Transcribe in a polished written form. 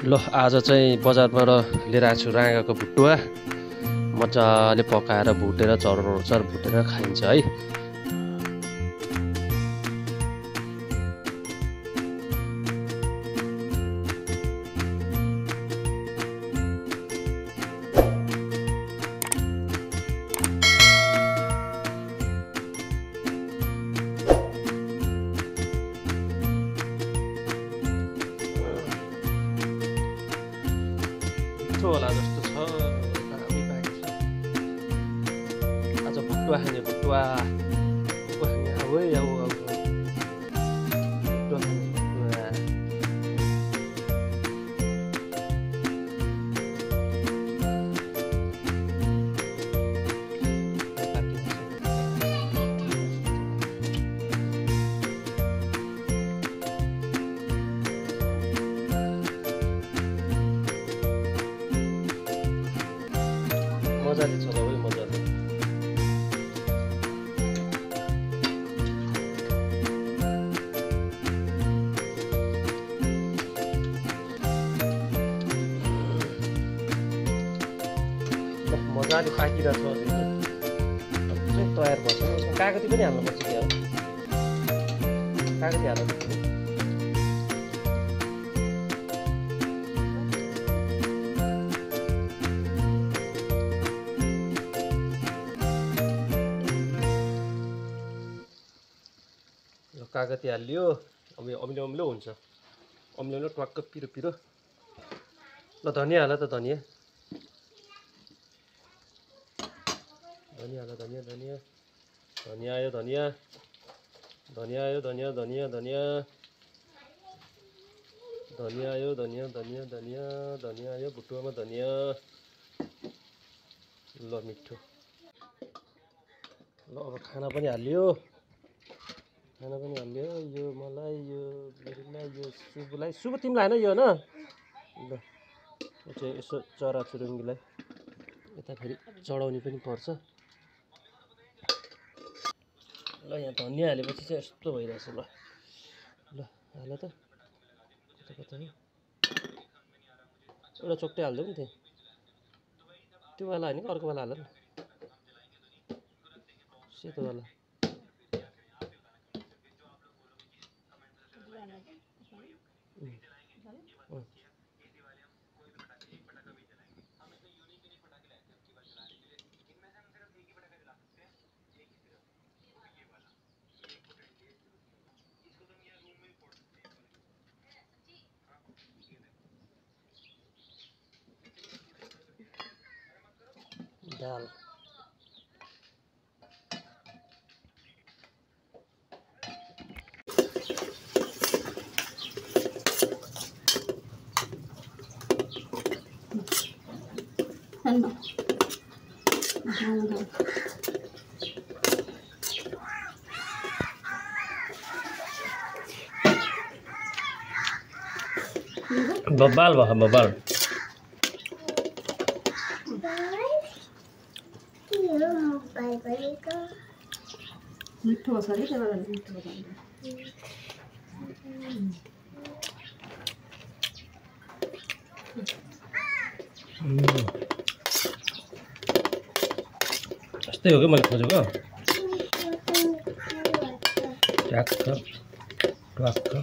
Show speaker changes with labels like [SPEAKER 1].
[SPEAKER 1] ल आज चाहिँ बजारबाट लिएर आएको छु राँगाको भुटुवा मजाले पकाएर भुटेर चरचर भुटेर खाइन्छ है। होला जस्तो छ दामी पाकेको छ। आज भुटुवा खाने भुटुवा खाने अब है अब भुटुवा खाने भुटुवा। मजाले चलाऊ है मजाले। मजाले पाकिरहेको छ तयार भन्छ। यसमा कागती पनि हाल्नुपर्छ क्या हो, कागती हाल्नुपर्छ। कागती हालियो अब यो अमिलो अमिलो हुन्छ, अमिलो अमिलो टक्क पिरो पिरो। ल धनिया हाल त धनिया धनिया हाल धनिया धनिया धनिया आयो धनिया धनिया आयो धनिया धनिया धनिया धनिया आयो धनिया धनिया धनिया धनिया आयो भुटुवामा धनिया। ल मिठो। ल अब खाना पनि हालियो, खाना पनि हाल्यो। यो मलाई यो मेरीलाई यो सुबुलाई, सुबु तिमीलाई होइन यो होइन। ल चाहिँ यसो चराचुरुङ्गीलाई यता फेरि चढाउने पनि पर्छ। ल यहाँ धनिया हालेपछि चाहिँ यस्तो भइरहेछ। ल ल हाल त कता कता हो। एउटा चोक्टै हालिदेऊ नि त्यहाँ, त्यो वाला होइन कि अर्को वाला हाल न, सेतो वाला। दाल बब्बाल भयो बब्बाल।
[SPEAKER 2] मिठो छ नि त्यो मिठो छ।
[SPEAKER 1] यस्तै हो कि मैले खोजेको ट्याक्क ट्वाक्क।